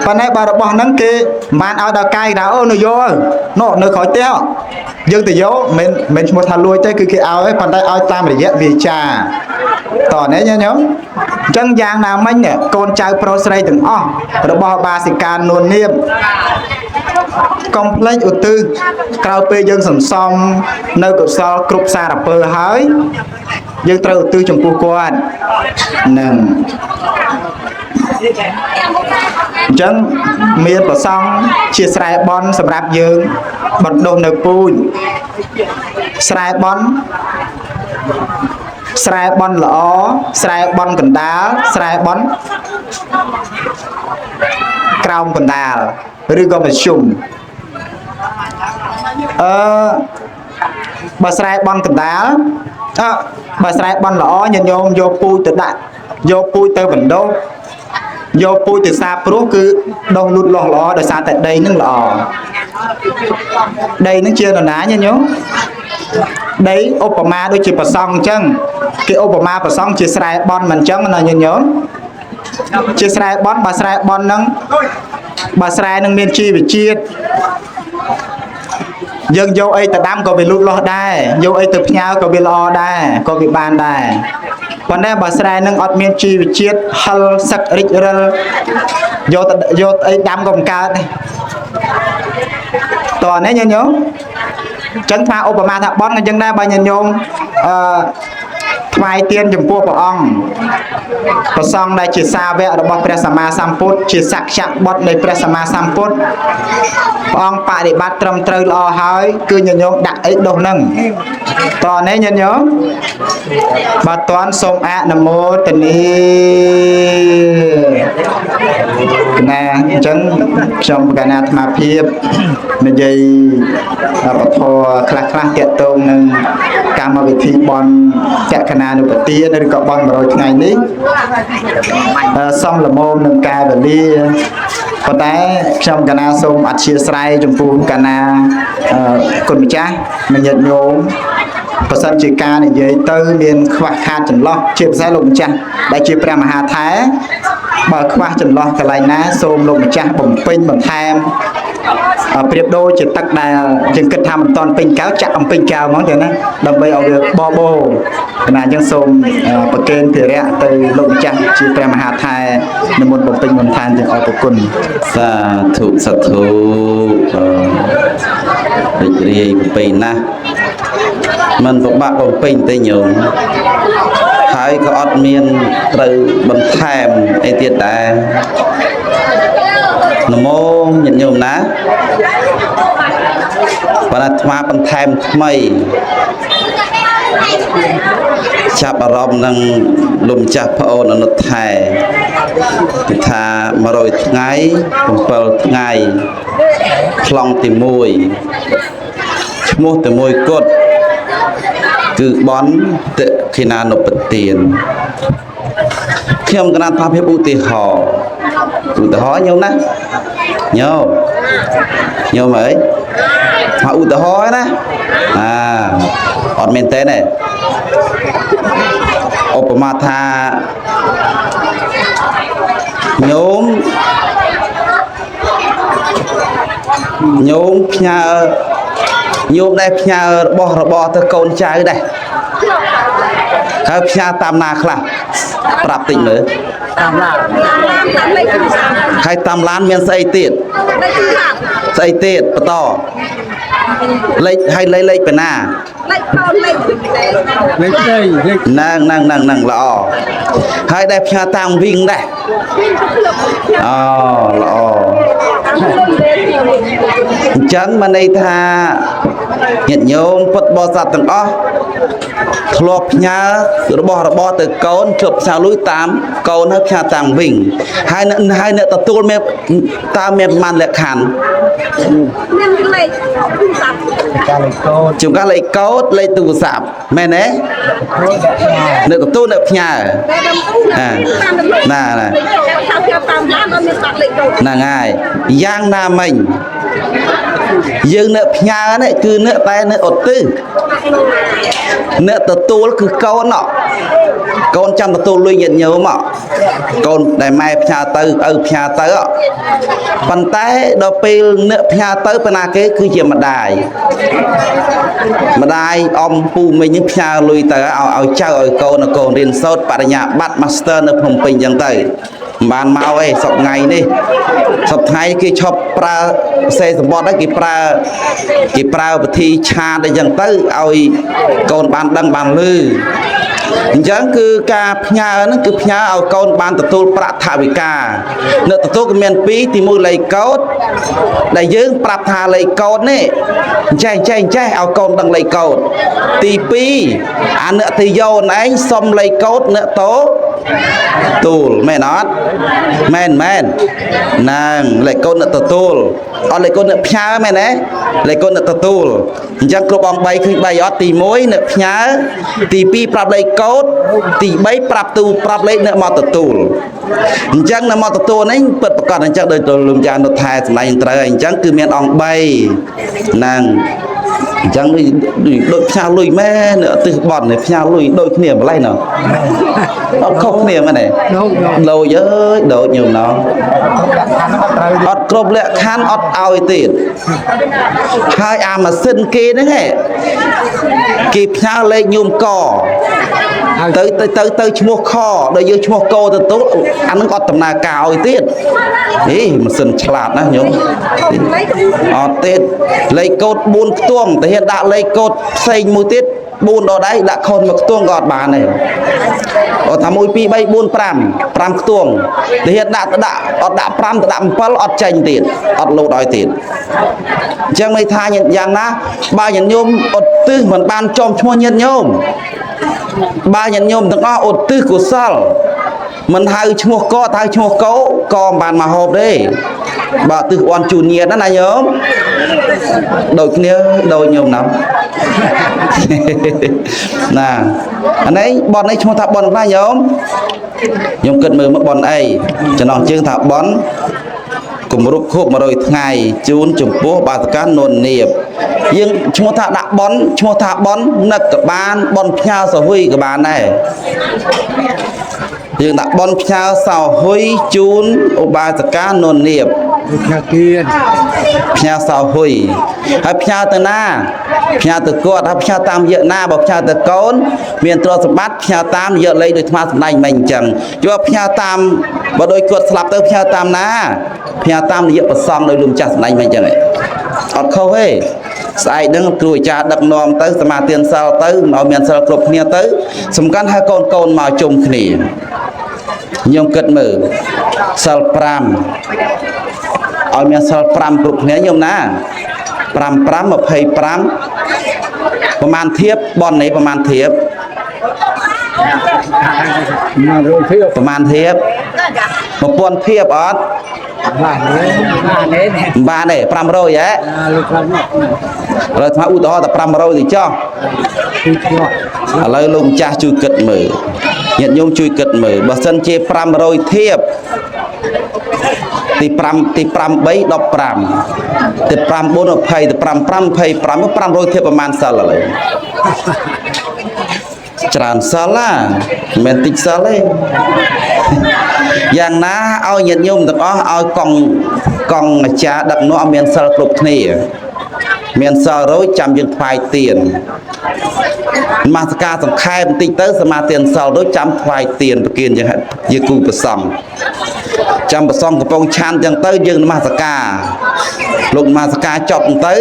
ប៉ុន្តែបើរបស់ហ្នឹងគេមិនបានឲ្យដល់កាយថាអូនៅយកនោះនៅក្រោយផ្ទះយើងទៅយកមិនមិនឈ្មោះថាលួចទេគឺគេឲ្យប៉ុន្តែឲ្យតាមរយៈវាចាតោះនេះញាតិញោមអញ្ចឹងយ៉ាងណាមិញនេះកូនចៅប្រុសស្រីទាំងអស់របស់បាសិកានួននាមកុំភ្លេចឧទ្ទិសក្រោយពេលយើងសន្សំនៅកុសលគ្រប់សារពើហើយយើងត្រូវឧទ្ទិសចំពោះគាត់នឹងអញ្ចឹងមានប្រសង់ជាស្រែបន់សម្រាប់យើងបណ្ដុះនៅពូជស្រែបន់ស្រែបន់ល្អស្រែបន់កណ្ដាលស្រែបន់ក្រោមកណ្ដាលឬក៏មធ្យមអឺបើស្រែបន់កណ្ដាលអើបើស្រែបន់ល្អញាតិញោមយកពូជទៅដាក់យកពូជទៅបណ្ដុះយកពូជទៅសាបព្រោះគឺដុះលូតលាស់ល្អដោយសារតែដីនឹងល្អដីនឹងជានរណាញាតិញោមដីឧបមាដូចជាប្រសង់អញ្ចឹងគេឧបមាប្រសង់ជាស្រែបន់មិនអញ្ចឹងណាញាតិញោមជាស្រែបន់បើស្រែបន់ហ្នឹងបើស្រែនឹងមានជីវជាតិយើងយកអីទៅដាំក៏វាលូតលាស់ដែរយកអីទៅផ្ញើក៏វាល្អដែរក៏វាបានដែរប៉ុន្តែបើស្រែនឹងអត់មានជីវជាតិហិលសឹករិចរិលយកទៅយកអីដាំក៏មិនកើតដែរតោះនេះញាតិញោមអញ្ចឹងថាឧបមាថាបន់អញ្ចឹងដែរបើញាតិញោមអឺថ្វាយទានចំពោះព្រះអង្គព្រះសង្ឃដែលជាសាវករបស់ព្រះសម្មាសម្ពុទ្ធជាសក្យបុត្រនៃព្រះសម្មាសម្ពុទ្ធព្រះអង្គបដិបត្តិត្រឹមត្រូវល្អហើយគឺញាតិញោមដាក់អីដុសហ្នឹងតោះនេះញាតិញោមបើតន់សូមអនុមោទនាកណាអញ្ចឹងខ្ញុំកណាអាត្មាភាពនិយាយពធខ្លះខ្លះតាក់ទងនឹងកម្មវិធីបន់ចក្ខណានុបទានឬក៏បន់100ថ្ងៃនេះសំលមមនឹងកាយវេលាប៉ុន្តែខ្ញុំកណាសូមអធិស្ឋានចំពោះកណាគុណម្ចាស់និងញាតិញោមបើសិនជាការនិយាយទៅមានខ្វះខាតចន្លោះជាពិសេសលោកម្ចាស់ដែលជាព្រះមហាថែបើខ្វះចន្លោះកន្លែងណាសូមលោកម្ចាស់បំពេញបន្ថែមប្រៀបដូចជាទឹកដែលយើងគិតថាមិនតាន់ពេញកែវចាក់អំពេញកែវហ្មងចឹងណាដើម្បីឲ្យវាបបោកណាអញ្ចឹងសូមប្រគេនភារៈទៅលោកម្ចាស់ជាព្រះមហាថែនិមន្តបំពេញបន្ថែមទាំងអរគុណ សាធុសាធុរីករាយបំពេញណាស់មិនពិបាកបំពេញទេញោមហើយក៏អត់មានត្រូវបន្ថែមអីទៀតដែរនមោញាតិញោមណាបើអាត្មាបន្ថែមថ្មីចាប់អារម្មណ៍នឹងលោកម្ចាស់ប្អូនអនុថែគឺថា100ថ្ងៃ7ថ្ងៃខ្លងទី1ឈ្មោះតែមួយគត់គឺបន់ទក្ខិណានុបទានខ្ញុំកណាថាភាពឧទាហរណ៍ឧទាហរណ៍ញោមណាញោមញោមអើយមកឧទាហរណ៍ណាអាអត់មែនទេទេឧបមាថាញោមញោមផ្ញើញោមដែរផ្ញើរបស់របរទៅកូនចៅដែរហើយផ្ញើតាមណាខ្លះប្រាប់តិចមើល តាមឡាន ហើយតាមឡានមានស្អីទៀតស្អីទៀតបន្តលេខហើយលេខពីណា លេខកូនលេខ លេខស្អីលេខ ហ្នឹងហ្នឹងហ្នឹងហ្នឹងល្អហើយដែរផ្ញើតាមវិញដែរអូល្អអញ្ចឹងមានន័យថាញាតិញោមពុទ្ធបរិស័ទទាំងអស់ធ្លាប់ផ្ញើរបស់របរទៅកូនធ្លាប់ផ្ញើលុយតាមកូនហើយផ្ញើតាមវិញហើយហើយអ្នកទទួលមានតាមមានប្រមាណលក្ខខណ្ឌ មានលេខទូរស័ព្ទ ការលេខកូដ ជួនកាលលេខកូដលេខទូរស័ព្ទមែនទេអ្នកទទួលអ្នកផ្ញើ តែតាមទូតាម ណាណា ថាផ្ញើតាមឡានអត់មានបាក់លេខកូដ ហ្នឹងហើយយ៉ាងណាមិញ យើងអ្នកផ្ញើនេះគឺអ្នកតែអ្នកឧទ្ទិសអ្នកទទួលគឺកូនណោះកូនចាំទទួលលុយញាតិញោមកូនដែលម៉ែផ្ញើទៅឪផ្ញើទៅប៉ុន្តែដល់ពេលអ្នកផ្ញើទៅប៉ុណ្ណាគេគឺជាម្ដាយម្ដាយអំពូមីងនឹងផ្ញើលុយទៅឲ្យចៅឲ្យកូនកូនរៀនសូត្របរិញ្ញាបត្រ Master នៅភ្នំពេញអញ្ចឹងទៅមិនបានមកទេសប្ថ្ងៃនេះសប្ថ្ងៃគេឈប់ប្រើសេសម្បត្តិហើយគេប្រើវិធីឆាតអីចឹងទៅឲ្យកូនបានដឹងបានឮអញ្ចឹងគឺការផ្ញើហ្នឹងគឺផ្ញើឲ្យកូនបានទទួលប្រាក់ថវិកានៅទទួលក៏មានពីរទី1លេខកូដដែលយើងប្រាប់ថាលេខកូដនេះអញ្ចេះអញ្ចេះអញ្ចេះឲ្យកូនដឹងលេខកូដទី2អាអ្នកទីយោនឯងសុំលេខកូដអ្នកតូទូលមែនអត់មែនមែនហ្នឹងលេខកូដអ្នកទទួលអត់លេខកូដអ្នកផ្ញើមែនទេលេខកូដអ្នកទទួលអញ្ចឹងគ្រប់អង្គ3ឃើញ3អត់ទី1អ្នកផ្ញើទី2ប្រាប់លេខកូដទី3ប្រាប់ទូប្រាប់លេខអ្នកមកទទួលអញ្ចឹងអ្នកមកទទួលនេះពិតប្រកបអញ្ចឹងដោយលោកម្ចាស់នុថែសម្ដែងត្រូវអញ្ចឹងគឺមានអង្គ3ហ្នឹងអញ្ចឹងដូចផ្ញើលុយមែនអ្នកទិសបន់ផ្ញើលុយដូចគ្នាម្លេះណោះអត់ខុសគ្នាមែនទេដូចអើយដូចញោមណោះអត់គ្រប់លក្ខខណ្ឌអត់ឲ្យទៀតហើយអាម៉ាស៊ីនគេហ្នឹងឯងគេផ្ញើលេខញោមកទៅទៅទៅឈ្មោះខដល់យើងឈ្មោះកទទួលអាហ្នឹងអត់ដំណើរការឲ្យទៀតហេម៉ាស៊ីនឆ្លាតណាស់ញោមអត់ទេលេខកូដ4ខ្ទង់តែហ៊ានដាក់លេខកូដផ្សេងមួយទៀត4ដល់ដៃដាក់ខុសមួយខ្ទង់ក៏អត់បានដែរអត់ថា1 2 3 4 5 5ខ្ទង់តែហ៊ានដាក់ទៅដាក់អត់ដាក់5ទៅដាក់7អត់ចេញទៀតអត់លោតឲ្យទៀតអញ្ចឹងន័យថាយ៉ាងណាបើញាតិញោមឧទ្ទិសមិនបានចំឈ្មោះញាតិញោមបើញាតិញោមទាំងអស់ឧទ្ទិសកុសលមិនហៅឈ្មោះកទៅហៅឈ្មោះកោក៏មិនបានមកហូបទេបើទិសអន់ជូនញាតិណាញោមដូចគ្នាដូចញោមណាណាអានេះបននេះឈ្មោះថាបនណាញោមខ្ញុំគិតមើលមកបនអីចំណងជើងថាបនគម្រប់ខួប100ថ្ងៃជូនចំពោះបាតកានុននាបយើងឈ្មោះថាដាក់បនឈ្មោះថាបននឹកក៏បានបនផ្ញើសហុយក៏បានដែរយើងដាក់បនផ្ញើសោហ៊ុយជូនឧបាសិកានុននាប ផ្ញើទៀន ផ្ញើសោហ៊ុយហើយផ្ញើទៅណាផ្ញើទៅគាត់ហើយផ្ញើតាមរយៈណាបើផ្ញើទៅកូនមានទ្រព្យសម្បត្តិផ្ញើតាមរយៈលេខដូចអាត្មាសម្ដែងមិនអញ្ចឹងយកផ្ញើតាមបើដូចគាត់ស្លាប់ទៅផ្ញើតាមណាផ្ញើតាមរយៈប្រសង់ដោយលោកម្ចាស់សម្ដែងមិនអញ្ចឹងអត់ខុសទេស្អែកហ្នឹងគ្រូអាចារ្យដឹកនាំទៅសមាទានសិលទៅឲ្យមានសិលគ្រប់គ្នាទៅសំខាន់ឲ្យកូនកូនមកជុំគ្នាខ្ញុំគិតមើលសិល5ឲ្យមានសិល5គ្រប់គ្នាញោមណា5 5 25ប្រមាណធៀបបននេះប្រមាណធៀប 100ធៀប ប្រមាណធៀប1000ធៀបអត់ បានទេ បានទេ មិនបានទេ500ហ៎ លោកខ្លះមក ឥឡូវថ្មឧទាហរណ៍តែ500ទេចុះ គឺឆ្លោះ ឥឡូវលោកម្ចាស់ជួយគិតមើលញាតិញោមជួយគិតមើលបើសិនជា500ធៀបទី5ទី5 3 15ទី5 4 20ទី5 5 25 500ធៀបប្រមាណសិលឥឡូវច្រើនសិលណាមិនមែនតិចសិលទេយ៉ាងណាឲ្យញាតិញោមទាំងអស់ឲ្យកង់អាចារ្យដឹកនាំមានសិលគ្រប់គ្នាមានសិលរួចចាំយើងថ្វាយទៀននមស្ការសង្ខេបបន្តិចទៅសមាទានសិលរួចចាំថ្វាយទៀនប្រគិនយើងជាគូប្រសង់ចាំប្រសង់កំពុងឆានចឹងទៅយើងនមស្ការលោកនមស្ការចប់ទៅ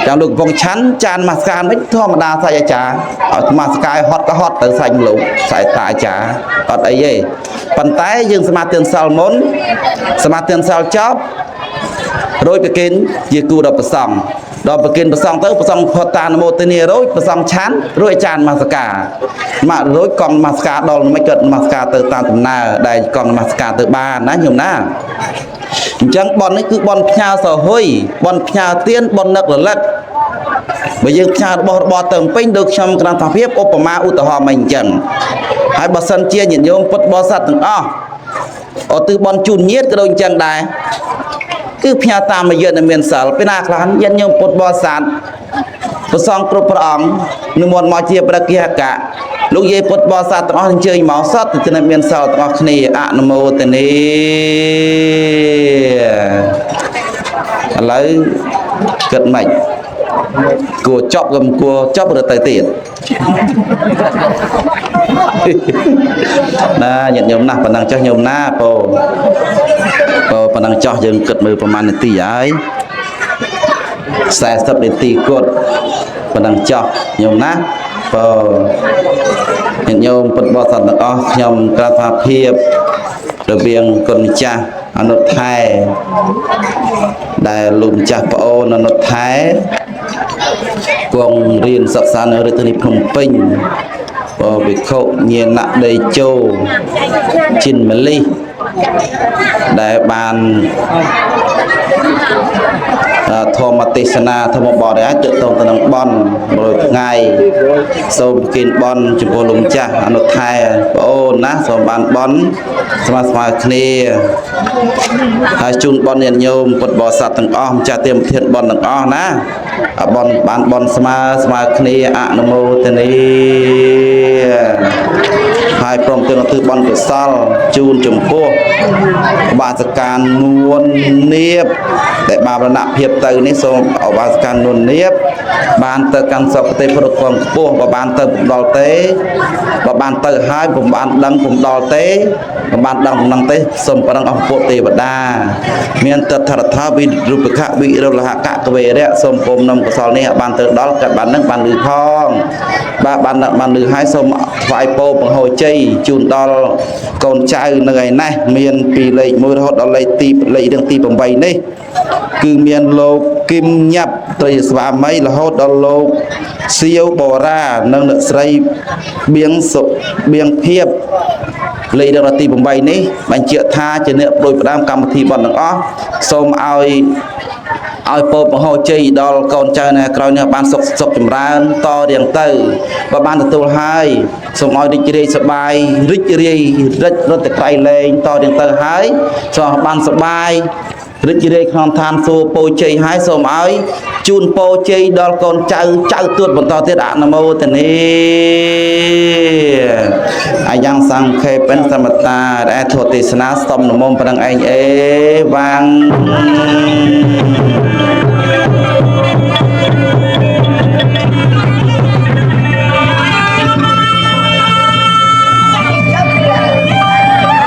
ចាំលោកកំពុងឆាន់ចាននមស្ការមិនធម្មតាសាច់អាចារ្យឲ្យនមស្ការឲ្យហត់ក៏ហត់ទៅសាច់លោកសាច់តាអាចារ្យអត់អីទេប៉ុន្តែយើងសមាទានសិលមុនសមាទានសិលចប់រួចប្រគិនជាគូដល់ប្រសង់ដល់ប្រគិនប្រសង់ទៅប្រសង់ផុតតានមោទនីរួចប្រសង់ឆាន់រួចអាចារ្យនមស្ការមករួចកង់នមស្ការដល់មិនគាត់នមស្ការទៅតាមដំណើរដែលកង់នមស្ការទៅបានណាញោមណាអញ្ចឹងបននេះគឺបនផ្ញើសហុយបនផ្ញើទៀនបននឹករលឹកបើយើងផ្ញើរបស់របរទៅពេញដូចខ្ញុំក្រានថាភាពឧបមាឧទាហរណ៍មកអញ្ចឹងហើយបើសិនជាញាតិញោមពុទ្ធបរិស័ទទាំងអស់ឧទ្ទិសបនជូនញាតិក៏ដូចអញ្ចឹងដែរ គឺផ្ញើតាមរយៈដែលមានសិលពេលណាខ្លះញាតិញោមពុទ្ធបរិស័ទប្រសងគ្រប់ព្រះអង្គនិមន្តមកជាព្រះកិហកៈលោកយាយពុទ្ធបរិស័ទទាំងអស់អញ្ជើញមកសតទៅមានសិលទាំងអស់គ្នាអនុមោទនីឥឡូវគិតម៉េចគួរចប់ក៏មិនគួរចប់ឬទៅទៀតណាញាតិញោមណាស់ប៉ុណ្ណឹងចុះញោមណាពោពោប៉ុណ្ណឹងចោះយើងគិតមើលប្រហែលនាទីហើយ40នាទីគត់ប៉ុណ្ណឹងចោះញោមណាពោញាតិញោមពុទ្ធបរិស័ទទាំងអស់ខ្ញុំក្រាបថាភាពរវាងគុណម្ចាស់អនុថែដែលលោកម្ចាស់ប្អូនអនុថែគង់រៀនសិក្សានៅរាជធានីភ្នំពេញបវិខុញាណដីជោជិនមលិះដែលបានធម្មទេសនាធម្មបទអាចទាក់ទងទៅនឹងបន់100ថ្ងៃសូមប្រគេនបន់ចំពោះលោកម្ចាស់អនុថែប្អូនណាសូមបានបន់ស្មើស្មើគ្នាហើយជូនបន់ញាតិញោមពុទ្ធបរិស័ទទាំងអស់ម្ចាស់ទានធានបន់ទាំងអស់ណាបន់បានបន់ស្មើស្មើគ្នាអនុមោទនីហើយព្រមទាំងឧទ្ទិសបន់កុសលជូនចំពោះឧបាសិកានួននាបដែលបានរណភាពទៅនេះសូមឧបាសិកានួននាបបានទៅកាន់សុគតិប្រកបខ្ពស់បើបានទៅពុំដល់ទេបើបានទៅហើយពុំបានដឹងពុំដល់ទេពុំបានដឹងប៉ុណ្ណឹងទេសូមប្រឹងអស់ពុទ្ធទេវតាមានតថរដ្ឋាវិរូបខវិរលហកកវេរៈសូមពុំនំកុសលនេះឲ្យបានទៅដល់កាត់បាននឹងបានលឺផងបាទបានបានលឺហើយសូមថ្វាយពោបង្ហូរជ័យជូនដល់កូនចៅនៅឯនេះមានពីលេខ1រហូតដល់លេខទីលេខរឿងទី8នេះគឺមានលោកគឹមញាប់ត្រីស្វាមីរហូតដល់លោកសៀវបូរ៉ានិងអ្នកស្រីបៀងសុបៀងភៀបលេខរឿងទី8នេះបញ្ជាក់ថាជាអ្នកប្រួយផ្ដើមកម្មវិធីបន់ទាំងអស់សូមឲ្យពោបង្ហូរជ័យដល់កូនចៅនៅក្រោយនេះបានសុខសុខចម្រើនតរៀងទៅបើបានទទួលហើយសូមឲ្យរីករាយសប្បាយរីករាយរិចរត់តែក្រៃលែងតរៀងទៅហើយសូមបានសប្បាយរីករាយក្នុងឋានសួគ៌ពោជ័យហើយសូមឲ្យជូនពោជ័យដល់កូនចៅចៅទួតបន្តទៀតអនុមោទនីអាយ៉ាងសង្ខេបិនសមតាដែលធម៌ទេសនាស្តំនមប៉ុណ្ណឹងឯងអេវ៉ាង